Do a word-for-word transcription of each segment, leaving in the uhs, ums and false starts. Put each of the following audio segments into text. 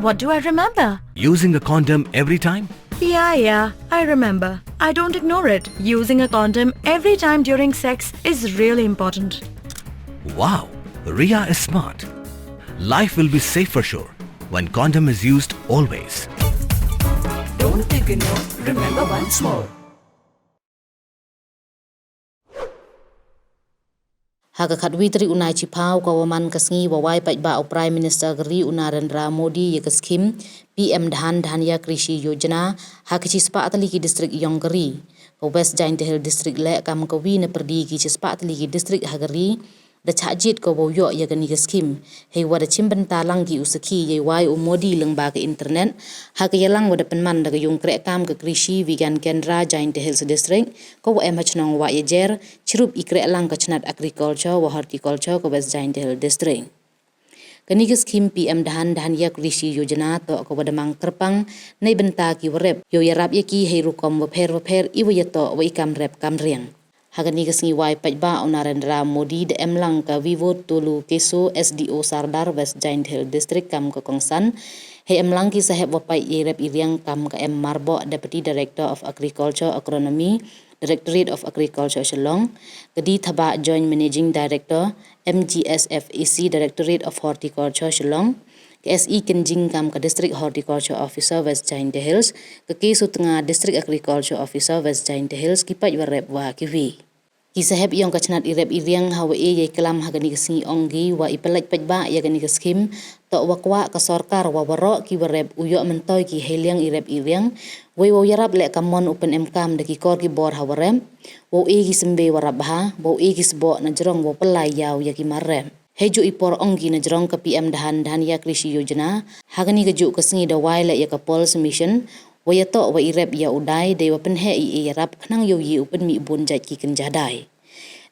What do I remember? Using a condom every time? Yeah, yeah, I remember. I don't ignore it. Using a condom every time during sex is really important. Wow, Ria is smart. Life will be safe for sure when condom is used always. Don't ignore, remember once more. Ha ka khatwi tarik u Naichiphaw ka wa man ka sngi wa wai paidbah u Prime Minister ka ri u Narendra Modi ya ka scheme P M Dhan Dhanya Krishi Yojana ha ka chispah tylli ki district yong ka ri. Ka West Jaintia Hills District le kam ka wi na pyrdi ki chispah tylli ki district ha ka ri da chah jied ka wow yoh ya kani ka scheme. Hei wa da chim bynta lang ki u sakhi yei wai u Modi lyngba ka internet, ha ka yalang wa da pynman da ka yung kreh kam ka Krishi Vigyan Kendra Jaintia Hills District, ka wa em ha chnong Wahyajer, chirup i kreh lang ka chnat agriculture wa horticulture ka West Jaintia Hills District. Kani ka scheme P M Dhan Dhanya Krishi Yojana toh ka wa da mang kyrpang nei bynta ki wa rep, yow yarap ya ki hei rukom wa pher wa pher i wa ya toh wa i kam rep kam riang. Ha kani ka sngi wai paidbah u Narendra Modi da em lang ka Vivo Tolu Keso, S D O Sardar, West Jaintia Hills District, kam ka kongsan. Hei em lang ki sahep wa paid yei rep i riang kam ka M Marboh, Deputy Director of Agriculture Agronomy, Directorate of Agriculture Shillong, ka D Thabah, Joint Managing Director, M G S F A C, Directorate of Horticulture Shillong, ka S E Kynjing kam ka District Horticulture Officer West Jaintia Hills, ka K Sutnga, District Agriculture Officer West Jaintia Hills, ki paid wa rep wa ki wi. Ki sahep yong ka chnat i rep i riang ha wa e yei klam ha kani ka sngi ong ki wa i pynlait paidbah ya kani ka scheme toh wa kwah ka sorkar wa waroh ki wa rep u yoh myntoi ki hei liang i rep i riang, wei wow yarap leh ka mon u pynem kam da ki kor ki bor ha wa rep, wow e ki symbe wa rap bha, wow e ki sboh na jrong wow pynlai yaw ya ki mar rep. Hei ju i por ong ki na jrong ka P M Dhan Dhanya Krishi Yojana, ha kani ka ju ka sngi da wai leh ya ka Pulse Mission, wa ya toh wa i rep ya u dai, dei wa pynheh i e yarap khnang yow ye u pynmih bun jait ki kynja dai.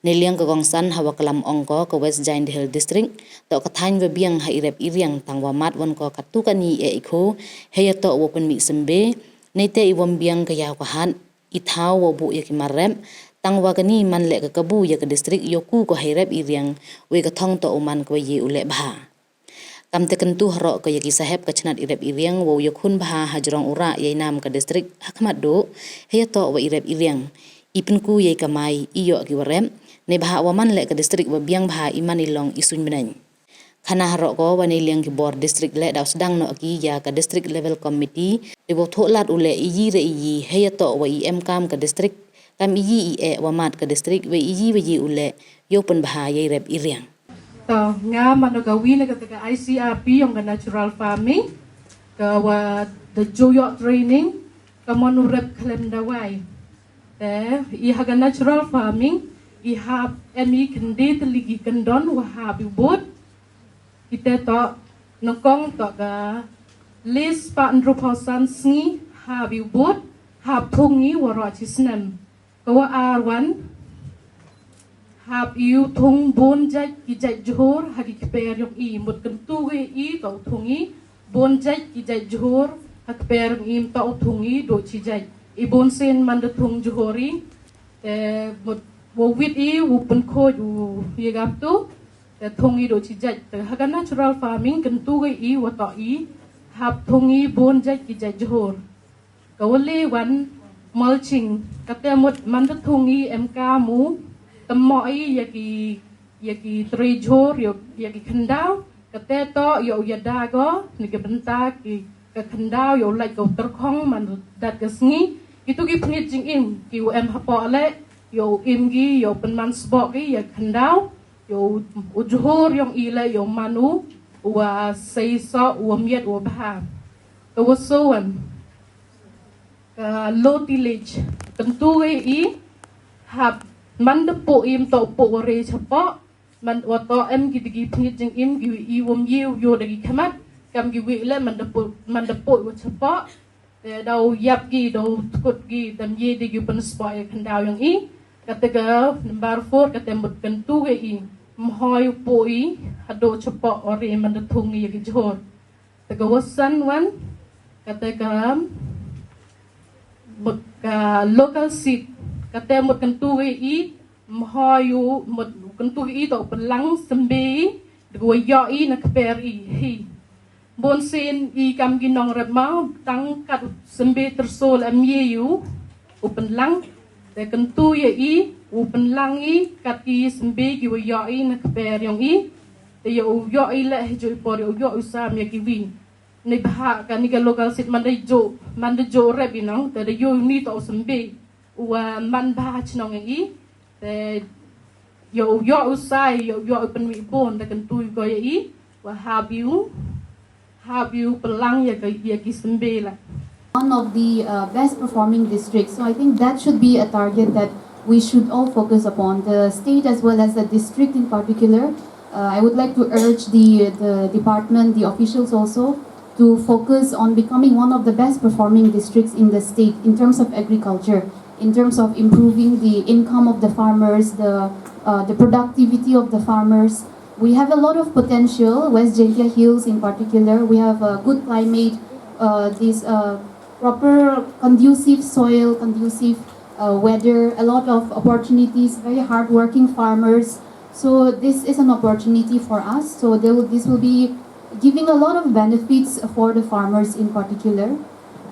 Nei liang ka kongsan ha wa klam ong ko ka West Jaintia Hills District toh ka thain wa biang ha i rep i riang, tang wa mat wan ko katu kani e i kho, hei ya toh wa pynmih symbe, nei te i wam biang ka yaw ka hat, i thaw wa buh ya ki mar rep, tang wa kani man leh ka kabu ya ka district yow ku ko hei rep i riang, wei ka thong toh u man ka wa ye u leh bha. Kam te kyntu haroh ka ya ki sahep ka chnat i rep i riang wow ya khun bha ha jrong u rah yei nam ka district ha khmat duh, hei ya toh wa i rep i riang, i pynku yei kamai i yoh ki wa rep, nei bha wa man leh ka district wa biang bha i man i long i suiñ bneng. Khana haroh ko wa nei liang ki bor district leh daw sdang noh ki ya ka District Level Committee, dei wow thoh lad u leh i yi re i yi, hei ya toh wa i em kam ka district, kam i yi i e wa mat ka district, wei i yi wa ye u leh yow pynbha yei rep i riang. To, nga man ka wi na ka ta ka I C R P yong ka natural farming, ka wa da ju yoh training, ka mon u rep khlem dawai. Te, i ha ka natural farming, i hap em i khyndai tylli ki kyndon wa hap i bud. Ki te toh, nyngkong toh ka le spah ynru phaw san sngi hap i bud, hap thung i waroh chi snem. Ka wa ar wan, hap i u thung bun jait ki jait jhur ha ki kper yong i, mut kyntu i toh u thung i bun jait ki jait jhur ha kper yong i, mut toh u thung i duh chi jait. I bun sien man da thung jhur i, te mut wow wit i, u pynkhuid u ya ka tu, te thung i duh chi jait. Te ha ka natural farming kyntu i wa toh i hap thung i bun jait ki jait jhur. Ka wa le wan mulching, ka te mut man da thung i em kam u tymmoh i ya ki, ya ki trei jhur, ya, ya ki khyndaw, ka te toh yow ya da ko, ni ka bynta ki ka khyndaw yow lait ko tyrkhong man dat ka sngi. Kitu ki pynit jingim ki u em hapoh leh, yow im ki, yow pynman sboh ki ya khyndaw, yow u jhur yong i leh yow man u wa sei soh, wa miat, wa bha. Ka wa so wan, ka low tillage, kyntu i hap man da puh i, mut toh puh wa re chapoh, man wa toh em ki digi pynit jingim ki wi i wam ye u yoh da ki khmat, kam ki wi leh man da puh, man da puh wa chapoh, te daw yap ki, daw tkut ki, dam ye digi pynspoh ya khyndaw yong i. Ka te ka number four, ka te mut kyntu i mhoi u puh i haduh chapoh wa re man da thung i ya ki jhur. Te ka wa san wan, ka te ka mut ka local seed, ka te mut kyntu i mhoi u, mut kyntu i toh pynlang symbe i, da ka wa yoh i na kper i hi. Bun sien i kam ki nongrep ma, tang kat u symbe tyrso la em ye u, u pynlang. Te kyntu ya i, u pynlang i, kat ki symbe ki wa yoh i na kper yong i. Te ya u yoh i le, heijooh i por ya u yoh u sam ya ki wi. Neibhah kani ka local seed man da jooh, man da jooh rep i nong, te da yoh u ni to u symbe. U wa man bha chnong ya i. Te yow yoh u sai, yow yoh u pynwi bun, da kyntu ko ya i, wa hap u, hap u pynlang ya ka, ya ki symbe la. One of the uh, best performing districts. So I think that should be a target that we should all focus upon, the state as well as the district in particular. Uh, I would like to urge the, the department, the officials also, to focus on becoming one of the best performing districts in the state in terms of agriculture, in terms of improving the income of the farmers, the, uh, the productivity of the farmers. We have a lot of potential, West Jaintia Hills in particular. We have a good climate, uh, this uh, proper conducive soil, conducive uh, weather, a lot of opportunities, very hardworking farmers. So this is an opportunity for us. So there will, this will be giving a lot of benefits for the farmers in particular.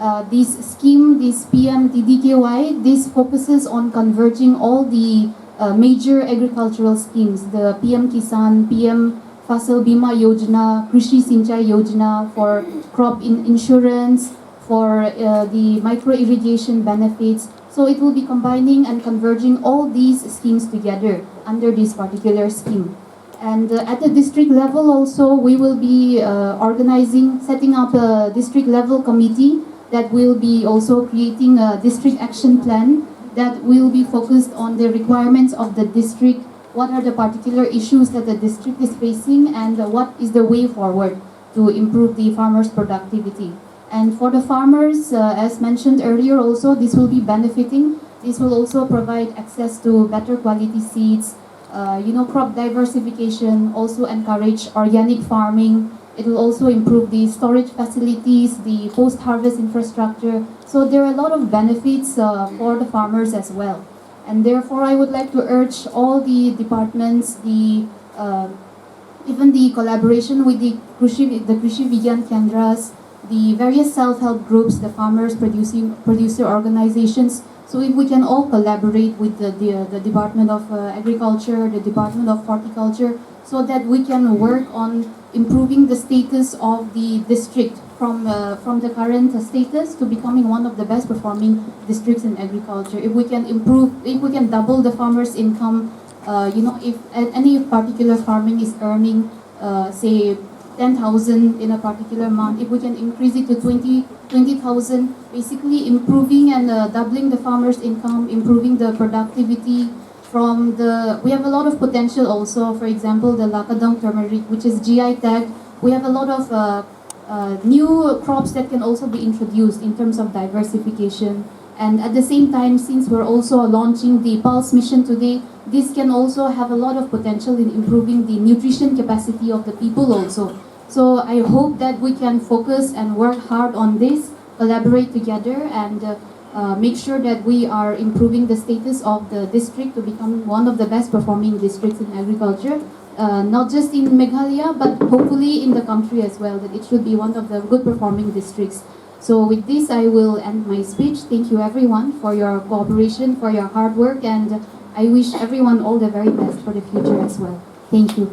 Uh, this scheme, this P M T D K Y, this focuses on converging all the uh, major agricultural schemes, the P M Kisan, P M Fasal Bima Yojana, Krishi Sinchai Yojana for crop in insurance, for uh, the micro irrigation benefits. So it will be combining and converging all these schemes together under this particular scheme. And uh, at the district level also, we will be uh, organizing, setting up a district level committee that will be also creating a district action plan that will be focused on the requirements of the district, what are the particular issues that the district is facing, and uh, what is the way forward to improve the farmers' productivity. And for the farmers, uh, as mentioned earlier also, this will be benefiting. This will also provide access to better quality seeds, uh, you know, crop diversification, also encourage organic farming. It will also improve the storage facilities, the post-harvest infrastructure. So there are a lot of benefits uh, for the farmers as well. And therefore, I would like to urge all the departments, the uh, even the collaboration with the Krishi, the Krishi Vigyan Kendras, the various self-help groups, the farmers, producing producer organizations. So if we can all collaborate with the, the, the Department of uh, Agriculture, the Department of Horticulture, so that we can work on improving the status of the district from uh, from the current status to becoming one of the best performing districts in agriculture. If we can improve, if we can double the farmers' income, uh, you know, if a- any particular farming is earning, uh, say, ten thousand in a particular month, if we can increase it to twenty, twenty thousand, basically improving and uh, doubling the farmers' income, improving the productivity from the, we have a lot of potential also. For example, the Lakadong turmeric, which is G I tagged. We have a lot of uh, uh, new crops that can also be introduced in terms of diversification. And at the same time, since we're also launching the Pulse Mission today, this can also have a lot of potential in improving the nutrition capacity of the people also. So I hope that we can focus and work hard on this, collaborate together, and uh, uh, make sure that we are improving the status of the district to become one of the best performing districts in agriculture, uh, not just in Meghalaya, but hopefully in the country as well, that it should be one of the good performing districts. So with this, I will end my speech. Thank you everyone for your cooperation, for your hard work, and I wish everyone all the very best for the future as well. Thank you.